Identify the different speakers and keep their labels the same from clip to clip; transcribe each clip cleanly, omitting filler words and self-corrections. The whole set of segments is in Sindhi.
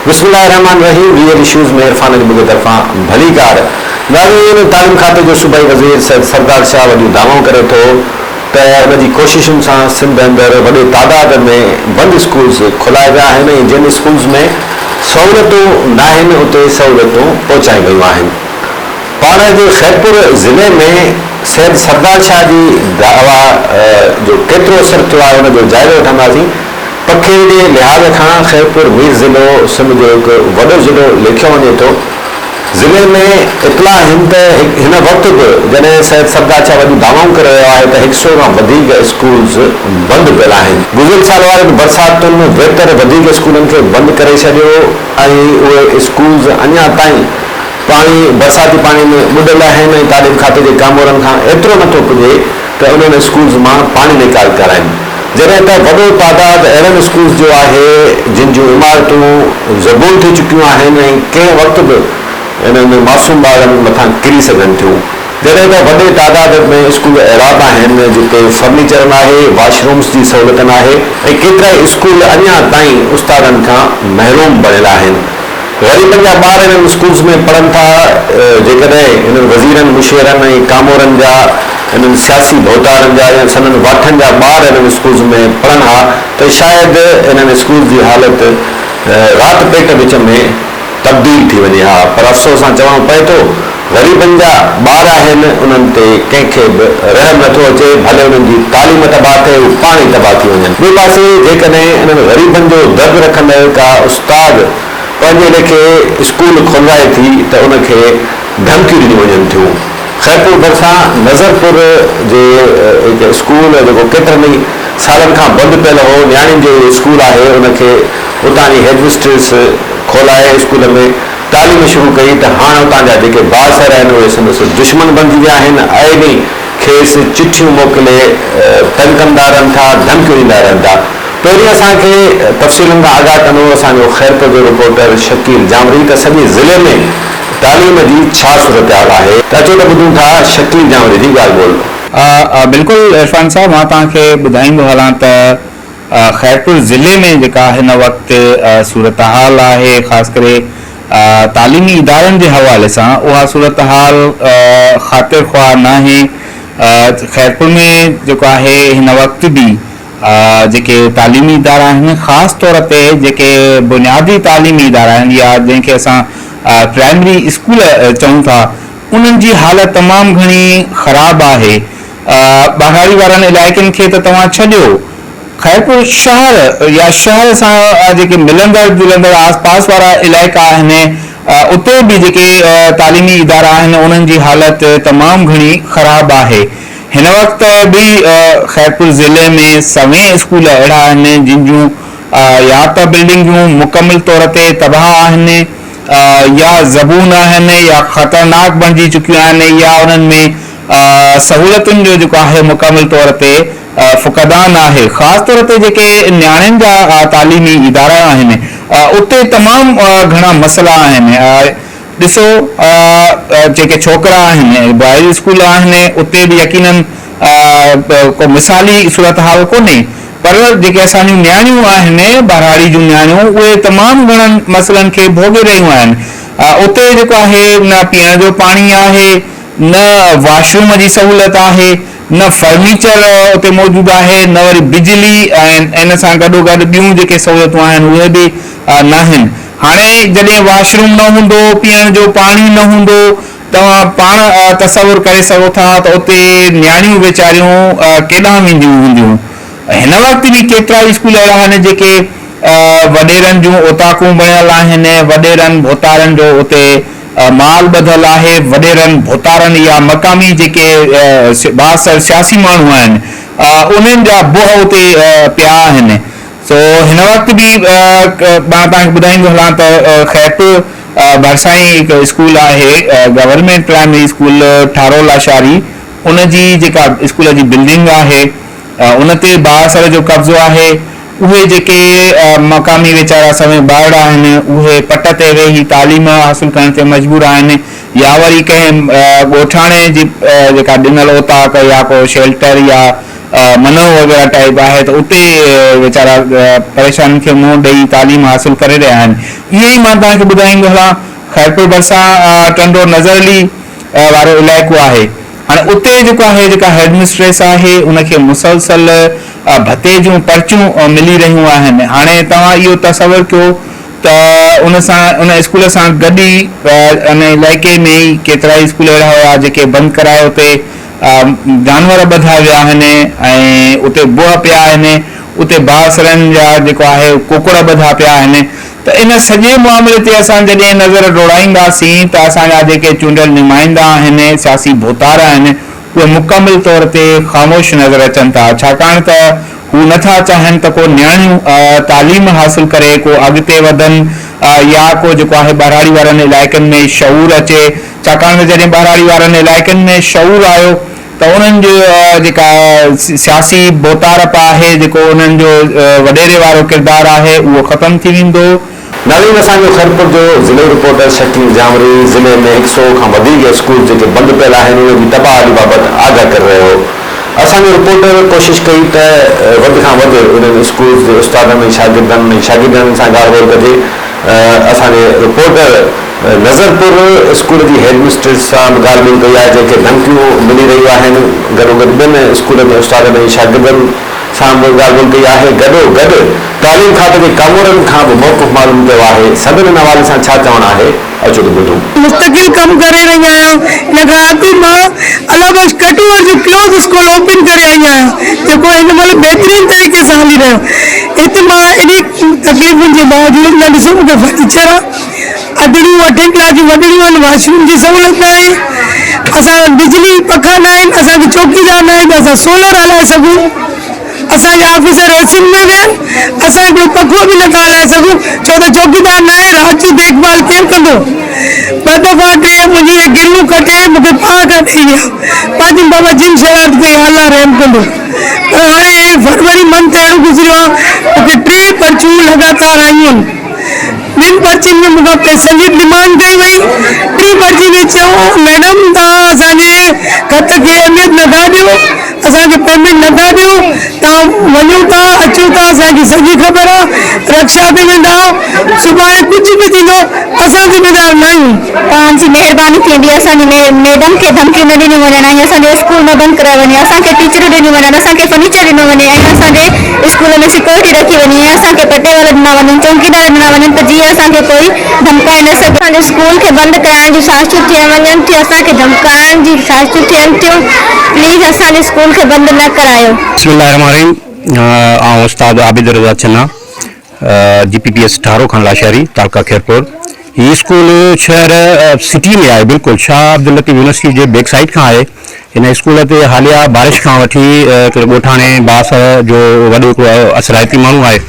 Speaker 1: بسم الله الرحمٰن الرحيم ريئل اشوز ۾ عرفان علي ٻگهي طرفان ڀليڪار. ناظرين تعليم کاتي جو صوبائي وزير سيد سردار شاهه وڏيون دعوائون ڪري ٿو ته هن جي ڪوششن سان سنڌ اندر وڏي تعداد ۾ بند اسڪولز کولايا ويا آهن ۽ جن اسڪولز ۾ سهولتون ناهن اتي سهولتون پهچايون ويون آهن. پاڻ اڄ خيرپور ضلعي ۾ سيد سردار شاهه جي دعويٰ جو ڪيترو اثر ٿيو آهي ان جو جائزو وٺنداسين. پکيڙ جي لحاظ کان خيرپور مير ضلعو سنڌ جو هڪ وڏو ضلعو ليکيو وڃي ٿو. ضلعي ۾ اطلاع آهن ته هن وقت به جڏهن سيد سردار شاهه وڏيون دعوائون ڪري رهيو آهي ته هڪ سئو کان وڌيڪ اسڪولز بند پيل آهن. گذريل سال وارين برساتن ويتر وڌيڪ اسڪولن کي بند ڪري ڇڏيو ۽ اهي اسڪولز اڃا تائين پاڻي برساتي پاڻي ۾ ٻڏل آهن ۽ تعليم کاتي جي ڪامورن کان ايترو نٿو پڄي ته انهن اسڪولز مان پاڻي نيڪال ڪرائين جڏهن ته وڏو تعداد اهڙن اسڪولز جو آهي جن جون عمارتون زبون ٿي چڪيون آهن ۽ ڪنهن وقت به انهن معصوم ٻارڙن مٿان ڪري سگهن ٿيون جڏهن ته وڏي تعداد ۾ اسڪول اهڙا به آهن جتي فرنيچر ناهي، واش رومز جي سهولت ناهي ۽ ڪيترائي اسڪول اڃا تائين استادن کان محروم بڻيل آهن. غريبن جا ٻار انهن اسڪولز ۾ پڙهن ٿا، جيڪڏهن انهن وزيرن، مشيرن ۽ ڪامورن جا، انهن سياسي ڀوتارن جا يا سندن واٺن جا ٻار انهن اسڪولز ۾ پڙهن ها ته شايد انهن اسڪولز جي حالت رات پيٽ وچ ۾ تبديل ٿي وڃي ها پر افسوس سان چوڻو پئي ٿو غريبن جا ٻار آهن انهن تي ڪنهن کي به رحم نٿو اچي ڀلي انهن جي تعليم تباهه ٿئي هو پاڻ ئي تباهه ٿي وڃن ٻئي پاسي جيڪڏهن انهن غريبن جو درد رکندڙ ڪا استاد پنهنجي ليکي اسڪول کولرائي ٿي ته ان کي ڌمڪيون ڏنيون وڃن ٿيون خيرپور ڀرسان نظرپور جي هڪ اسڪول جيڪو ڪيترن ئي سالن کان بند پيل هو نياڻين جو اهو اسڪول آهي ان کي اتان جي هيڊ مسٽريس کولائي اسڪول ۾ تعليم شروع ڪئي ته هاڻ اتان جا جيڪي بااثر آهن اهي سندس دشمن بڻجي ويا آهن آئي ڏينهن کيس چٺيون موڪلي تنگ ڪندا رهن ٿا ڌمڪيون ڏيندا رهن ٿا پهرين اسان کي تفصيلن کان آگاهه ڪندو اسان جو خيرپور جو رپورٽر شڪيل جانوري ته سڄي ضلعي ۾ تعليم جي ڇا صورتحال آهي ته اچو ته ٻڌون ٿا شڪيل جانوري جي ڳالهه ٻولهه.
Speaker 2: بلڪل عرفان صاحب مان توهان کي ٻڌائيندو هلان ته خيرپور ضلعي ۾ جيڪا هن وقت صورتحال آهي خاص ڪري تعليمي ادارن جي حوالي سان اها صورتحال خاطر خواه ناهي خيرپور ۾ جيڪو آهي هن وقت به جيڪي تعليمي ادارا آهن خاص طور تي جيڪي بنيادي تعليمي ادارا آهن يا جنهن کي اسان پرائمري اسڪول چئون ٿا انهن جي حالت تمام گهڻي خراب آهي ٻهراڙي وارن علائقن کي ته توهان ڇڏيو، خيرپور شهر يا شهر سان جيڪي ملندڙ جلندڙ آس پاس وارا علائقا آهن اتي به جيڪي تعليمي ادارا آهن انهن جي حالت تمام گهڻي خراب آهي. هن وقت به خيرپور ضلعي ۾ سوين اسڪول اهڙا آهن جن جون يا ته بلڊنگون مڪمل طور تي تباهه آهن يا زبون آهن يا خطرناڪ بڻجي چڪيون آهن يا انهن ۾ سهولتن جو جيڪو آهي مڪمل طور تي فقدان آهي خاص طور تي جيڪي نياڻين جا تعليمي ادارا آهن اتي تمام گهڻا مسئلا آهن ڏسو جيڪي ڇوڪرا آهن بوائز اسڪول آهن اتي به يقينن ڪو مثالي صورتحال ڪونهي پر جيڪي اسان جون نياڻيون آهن ٻهراڙي جون نياڻيون اهي تمام گهڻن مسئلن کي ڀوڳي رهيون آهن اتي جيڪو آهي نه پيئڻ جو پاڻي آهي نه واش روم جي سهولت آهي، نه فرنيچر اتي موجود آهي، نه وري بجلي ۽ ان سان گڏوگڏ ٻيون جيڪي سهولتون آهن اهي به ناهن. هاڻي جڏهن واش روم نه هوندو، پيئڻ جو پاڻي نه هوندو، توهان پاڻ تصور ڪري سگهو ٿا ته اتي نياڻيون ويچاريون ڪيڏانهن وينديون هونديون. هن وقت به ڪيترائي اسڪول اهڙا آهن جيڪي وڏيرن جون اوطاقون بڻيل آهن، وڏيرن ڀوتارن جو اتي مال ٻڌل آهي، وڏيرن، ڀوتارن يا مقامي جيڪي بااثر سياسي ماڻهو آهن انهن جا بهه اتي پيا آهن سو هن وقت به مان توهان کي ٻڌائيندو هلان ته خيرپور ڀرسان ئي هڪ اسڪول آهي government primary school Tharo Lashari ان جي جيڪا اسڪول جي بلڊنگ آهي ان تي بااثر جو قبضو آهي اهي جيڪي مقامي ويچارا سوين ٻارڙا آهن اهي پٽ تي ويهي تعليم حاصل ڪرڻ تي مجبور آهن يا وري ڪنهن ڳوٺاڻي جي جيڪا ڏنل اوطاق يا ڪو شيلٽر يا منو وغيره ٽائيپ آهي ته اتي ويچارا پريشانين کي منهن ڏئي تعليم حاصل ڪري رهيا آهن. ائين ئي مان توهان کي ٻڌائيندو هلان خيرپور ڀرسان ٽنڊو نظر علي وارو علائقو آهي هاڻي اتي جيڪو آهي جيڪا هيڊ مسٽريس آهي ان کي مسلسل ڀتي جون پرچيون ملي رهيون آهن هاڻي توهان اهو تصور ڪيو ته ان سان ان اسڪول سان گڏ ئي ان علائقي ۾ ئي ڪيترائي اسڪول اهڙا هيا جيڪي بند ڪرائي اتي جانور ٻڌا ويا آهن ۽ اتي بوهه پيا آهن اتي بااثرن جا جيڪو آهي ڪڪڙ ٻڌا پيا آهن ته ان سڄي معاملي تي اسان جڏهن نظر ڊوڙائينداسين ته اسان جا جيڪي چونڊيل نمائندا آهن، سياسي ڀوتار آهن، اهي مڪمل طور تي خاموش نظر اچن ٿا، ڇاڪاڻ ته هو نه ٿا چاهين ته ڪو نياڻيون تعليم حاصل ڪري ڪو اڳتي وڌن يا ڪو جيڪو آهي ٻهراڙي وارن علائقن ۾ شعور اچي، ڇاڪاڻ ته جڏهن ٻهراڙي وارن علائقن ۾ شعور آيو ته انهن جو جيڪا سياسي ڀوتارپ آهي، جيڪو انهن جو وڏيري وارو ڪردار آهي، اهو ختم ٿي ويندو.
Speaker 1: ناظرين اسان جو خيرپور جو ضلعي رپورٽر شڪيل جانوري ضلعي ۾ هڪ سئو کان وڌيڪ اسڪول جيڪي بند پيل آهن انهن جي تباهه حالي بابت آگاهه ڪري رهيو هو اسان جو رپورٽر ڪوشش ڪئي ته وڌ کان وڌ انهن اسڪولز جي استادن ۽ شاگردن ۽ شاگردياڻين سان ڳالهه ٻولهه ڪجي اسان جي رپورٽر نظرپور اسڪول جي هيڊ مسٽريس سان به ڳالهه ٻولهه ڪئي آهي جنهن کي ڌمڪيون ملي رهيون آهن گڏوگڏ ٻين اسڪولن جي استادن ۽ شاگردن سان به ڳالهه ٻولهه ڪئي آهي گڏوگڏ تعليم کاتي جي ڪامورن کان به موقف معلوم ڪيو آهي سندن ان حوالي سان ڇا چوڻ آهي اچو ته ٻڌون.
Speaker 3: مستقل ڪم ڪري رهي آهيان ان کان اڳ مان الله بخش ڪٽوهر جو ڪلوز اسڪول اوپن ڪري آئي آهيان جيڪو هن مهل بهترين طريقي سان هلي رهيو هت مان ايڏي تڪليفن جي باوجود نه ڏسو مونکي فرنيچر آ اڌڙيون اٺين ڪلاس جون وڏڙيون آهن واش روم جي سهولت ناهي اسان وٽ بجلي پکا ناهن اسان کي چوڪيدار ناهي جو اسان سولر هلائي سگهون اسان جا آفيسر اي سين ۾ ويهن اسان هڪڙو پکو به نٿا هلائي سگهون ڇو ته چوڪيدار ناهي رات جو ديک ڀال ڪير ڪندو ٻه دفعا ٽي منهنجي اهي گريون ڪٽي مون کي پاهه کان ڏئي ويا مان چيم بابا جن شرارت ڪئي آهي الله رحم ڪندو پر هاڻي فروري منٿ اهڙو گذريو آهي مون کي ٽي پرچيون لڳاتار آيون آهن ٻن پرچين ۾ مون کان پئسن جي ڊمانڊ ڪئي وئي. ٽين پرچي ۾ چيو ميڊم توهان اسان جي خط کي اهميت نه ٿا ڏيو، اسان کي پيمينٽ نه ٿا ڏيو، توهان وڃو ٿا اچو ٿا اسان کي سڄي خبر آ، رڪشا تي ويندا آهيو، سڀاڻي ڪجهه به ٿيندو اسان ذميدار نه آهيون.
Speaker 4: توهان جي مهرباني ٿيندي اسان جي ميڊم کي ڌمڪيون نه ڏنيون وڃن ۽ اسان جو اسڪول نه بند ڪرايو وڃي اسان کي ٽيچرون ڏنيون وڃن اسان کي فرنيچر ڏنو وڃي ۽ اسان جي اسڪول ۾ سيڪيورٽي رکي وڃي ۽ اسان کي پٽيوالا ڏنا وڃن چوڪيدار ڏنا وڃن ته جيئن اسان کي ڪوئي ڌمڪائي نه سگهي. اسان جي اسڪول کي بند ڪرائڻ جون سازشون ٿيڻ وڃن ٿيون اسان کي ڌمڪائڻ جي سازشون ٿين ٿيون پليز اسان جي اسڪول کي بند نه ڪرايو.
Speaker 5: بسم الله الرحمٰن الرحيم آئون استاد Abid Raza Channa G P P S Tharo Khan Lashari تعلقه خيرپور هي اسڪول شهر سٽي ۾ آهي بلڪل شاهه عبداللطيف يونيورسٽي جي بيڪ سائيڊ کان آهي هن اسڪول تي حاليه بارش کان وٺي هڪڙي ڳوٺاڻي بااثر جو وڏو هڪڙو اثرائتي ماڻهو آهي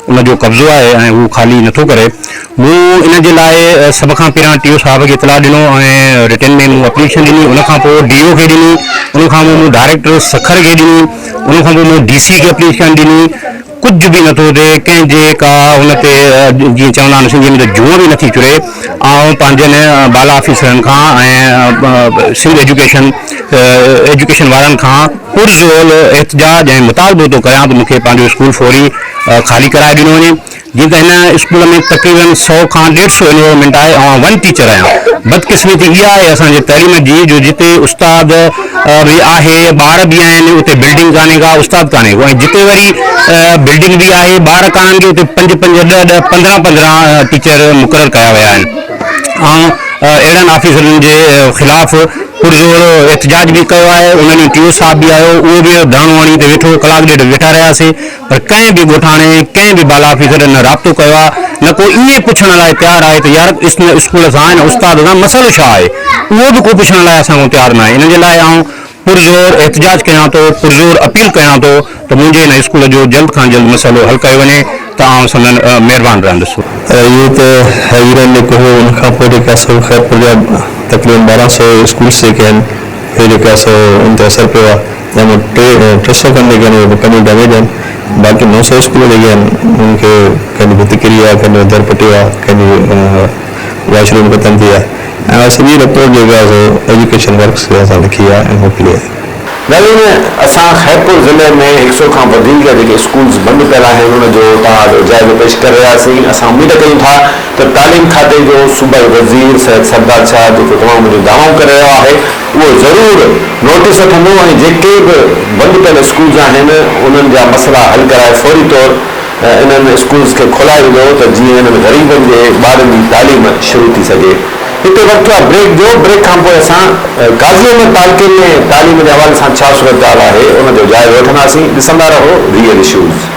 Speaker 5: ان جو قبضو آهي ۽ هو خالي نٿو ڪري مون ان جي لاء سڀ کان پهريان ٽي او صاحب کي اطلاع ڏنو ۽ رٽن ۾ مون اپليڪيشن ڏني ان کان پوء ڊي او کي ڏني ان کان پوء مون ڊائريڪٽر سکر کي ڏني ان کان پوء مون ڊي سي کي اپليڪيشن ڏني ڪجهه به نٿو ٿئي، ڪنهن جي ڪا ان تي جيئن چوندا آهن سنڌيء ۾ ته جونء به نٿي چري. آئون پنهنجن بالا آفيسرن کان ۽ سنڌ ايجوڪيشن ايجوڪيشن وارن کان پرزور احتجاج ۽ مطالبو ٿو ڪريان ته مون کي پنهنجو اسڪول فوري خالي ڪرائي ڏنو وڃي. جيئن ته هن اسڪول ۾ تقريبن سئو کان ڏيڍ سئو انرولمينٽ آهي ۽ آئون ون ٽيچر آهيان. بدقسمتي اها آهي اسان جي تعليم جي جو جتي استاد به آهي ٻار به آهن اتي بلڊنگ ڪانهي ڪا استاد ڪانهي ڪو ۽ جتي وري بلڊنگ به آهي ٻار ڪانهن ڪي اتي پنج پنج ڏهه ڏهه پندرهن پندرهن ٽيچر مقرر ڪيا ويا آهن. آئون اهڙن آفيسرن جي خلاف پرزور احتجاج به ڪيو آهي ان ڏينهن ٽي او صاحب به آيو اهو به ڌرڻو هڻي اتي ويٺو ڪلاڪ ڏيڍ ويٺا رهياسي. پر ڪنهن به ڳوٺاڻي ڪنهن به بالا آفيسر نه رابطو ڪيو آهي نه ڪو ائين پڇڻ لاء تيار آهي ته يار ان اسڪول سان ان استاد سان مسئلو ڇا آهي اهو به ڪو پڇڻ لاء اسان کان تيار ناهي ان جي لاء آئون پرزور احتجاج ڪيان ٿو پرزور اپيل ڪيان ٿو ته منهنجي ان اسڪول جو جلد کان جلد مسئلو حل ڪيو وڃي ته آئون سندن مهربان رهندس.
Speaker 6: اهو ته هيوي رين جيڪو هو ان کان پوء جيڪا سو خيرپور جا تقريبن 12 سو اسڪولس جيڪي آهن اهي جيڪا سو ان تي اثر پيو آهي. جنهن ۾ 300 کن جيڪي آهن اهي مڪمل ڊيميج آهن باقي 900 اسڪول جيڪي آهن انهن کي ڪنهن جي ڀت ڪري آهي ڪنهن جو در پٽيو آهي ڪنهن جي واش روم ختم ٿي آهي ۽ اها سڄي رپورٽ جيڪا آهي سو ايجوڪيشن ورڪس کي اسان لکي آهي ۽ موڪلي آهي.
Speaker 1: ناظرين اسان خيرپور ضلعي ۾ هڪ سئو کان وڌيڪ جيڪي اسڪولز بند پيل آهن ان جو توهان آڏو جائزو پيش ڪري رهيا هئاسين اسان اميد ڪيون ٿا ته تعليم کاتي جو صوبائي وزير سيد سردار شاهه جيڪو تمام وڏيون دعوائون ڪري رهيو آهي اهو ضرور نوٽيس وٺندو ۽ جيڪي به بند پيل اسڪولز آهن انهن جا مسئلا حل ڪرائي فوري طور انهن اسڪولز کي کولائي ويندو ته جيئن انهن غريبن جي ٻارن جي تعليم شروع ٿي سگهي. هتي وقت ٿيو آهي بريڪ جو، بريڪ کان پوء اسان قاضي احمد تعلقي ۾ تعليم جي حوالي سان ڇا صورتحال آهي ان جو جائزو وٺنداسين، ڏسندا رهو ريئل اشوز.